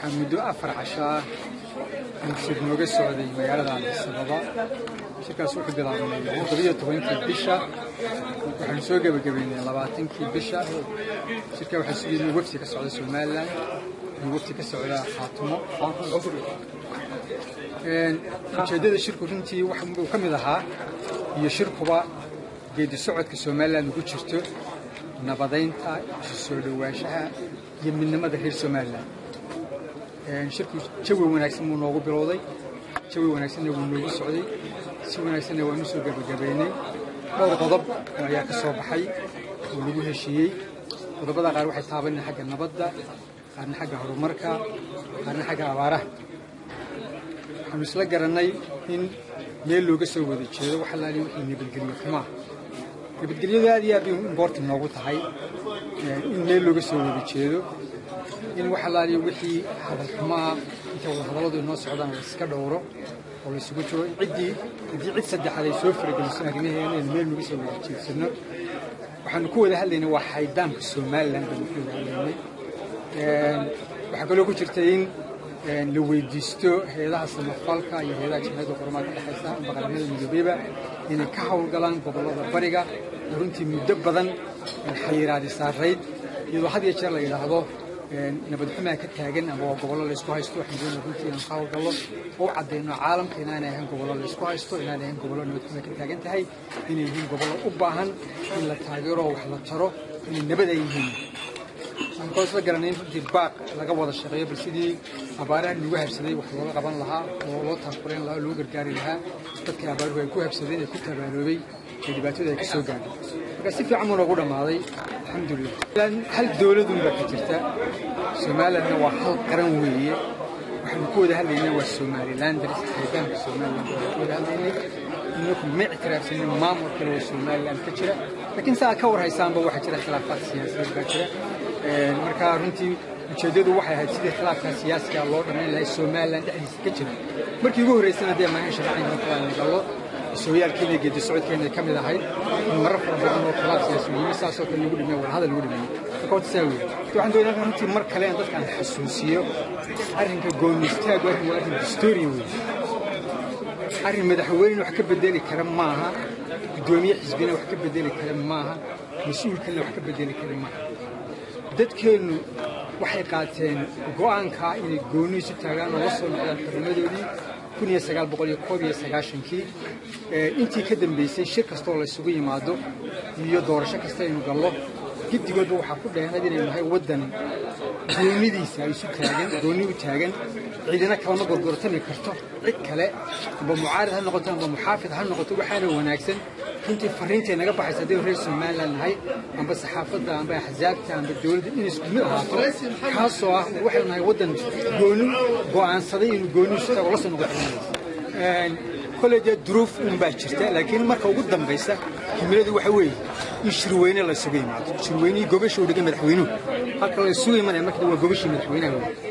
Waxaa muddo 4 casho ah uu shir nooga socday magaalada Addis Ababa. Shirkaas wuxuu bilaabmay 17-kii bisha, waxaanu soo gebagabeynay 20-kii bisha. Shirka waxaa isugu yimid wafdi ka socda Somaliland iyo wafdi ka socda Khaatumo. Ujeeddada shirku runtii uu ka mid ahaa iyo shirkuba geedi socodka Somaliland ugu jirto nabadaynta, isu soo dhowaanshaha iyo midnimada reer Somaliland. Shirku jawi wanaagsan buu noogu bilowday, jawi wanaagsanna wuu noogu socday, si wanaagsanna waanu soo gebagabeynay. Dhowr qodob ayaa ka soo baxay oo lagu heshiiyey. Qodobada qaar waxay taabaneen xagga nabadda, qaarna xagga horumarka, qaarna xagga abaaraha. Waxaanu isla garannay in meel looga soo wada jeedo wax allaali wixii nabadgelyo xumaa. Nabadgelyadu aad iyo aad bay important noogu tahay, in meel looga soo wada jeedo, in wax allaaliyo wixii hadal xumaa inta wada hadalladu inoo socdaan la iska dhowro oo la isugu jiro, in ciddii haddii cid saddexaad ay soo farageliso arrimaheena in meel nooga soo wada jeedsano. Waxaanu ku wada hadlaynay waa xaydaamka Somaliland baanu ku wada hadlaynay. Waxaa kaloo ku jirta in la weydiisto hay-adaha samafalka iyo hay-adaha Jamciyadda Quruumaha ka Dhexaysa amba Qaramada Midoobeyba inay ka howlgalaan gobollada bariga oo runtii muddo badan xayiraadi saarayd, iyadoo had iyo jeer la yidhaahdo nabad xumaa ka taagan ama waa gobollo laysku haysto. Waxaan doonaya runtii inaan ka howlgallo oo u caddayno caalamka inaanay ahayn gobollo laysku haysto, inaanay ahayn gobollo nabad xumaa ka taagan tahay, inay yihiin gobollo u baahan in la taageero oo wax la taro, inay nabad ay yihiin. Waxaan kaloo isla garanay in runtii baaq laga wada shaqeeyo bal sidii abaaraha lagu habsaday wax looga qaban lahaa oo loo taakuleyn lahaa oo loo gargaari lahaa dadkii abaaruhu ay ku habsadeen ee ku tabaaloobay ee dhibaatada ay ka soo gaadhay. Marka si fiican buu noogu dhammaaday, alxamdulilah. Hal dowladun baa ka jirta Somalilandna, waa hal qaran weeye. Waxaanu ku wada hadlaynay waa Somalilanders, xaydaamka Somaliland baanu ku wada hadlaynay. Inaku ma ictiraafsanin maamul kale oo Somaliland ka jira, laakiin saa ka war haysaanba waxaa jira khilaafaad siyaasadeed baa jira. Marka runtii ujeeddadu waxay ahayd sidii khilaafka siyaasiga loo dhammayn lahay Somaliland dhexdiisa ka jira. Markii ugu horreysana dee maahan sharcigan kale aynu gallo, sooyaalkeena, geedi socodkeena ka mid ahayd in marar fara badan oo khilaaf siyaasi yimi saasoo kale lagu dhameeyo, wadahadal lagu dhameeyo. Marka horta saa weeye. Waxaan doonayaa runtii mar kale in dadkaan xasuusiyo arrinka gooni istaagu arrin waa arrin dastuuri weeye. Arrin madaxweyne wax ka bedeli kara maaha, guddoomiye xisbina wax ka bedeli kara maaha, mas-uul kalena wax ka bedeli kara maaha. Dadkeennu waxay qaateen go'aanka inay gooni isu taagaan oo la soo noqdaan xornimadoodii 1991-kii. Intii ka dambeysay shir kastoo la isugu yimaado iyo doorasho kasta aynu gallo, giddigoodba waxaa ku dheenad inaynu nahay waddan goonidiisa ay isu taagan, gooni u taagan. Ciidina kalama gorgortami karto cid kale, amba mucaarid ha noqoto amba muxaafid ha noqoto. Waxaana wanaagsan runtii fariintay naga baxaysa haddaynu reer Somaliland nahay, amba saxaafadda amba axsaabta amba dowladda, in isku mid ahaato, kaasoo ah waxaynu nahay waddan gooni go'aansaday inuu gooni isu taago, la soo noqo xornimadiisa. Kolley dee duruuf un baa jirta, laakiin marka ugu dambaysa himiladu waxa weeye in shirweyne la isugu yimaado, shirweynihii gobasha uu dhigay madaxweynuhu. Halka la isugu imanaya marka waa gobashii madaxweynaha weeye.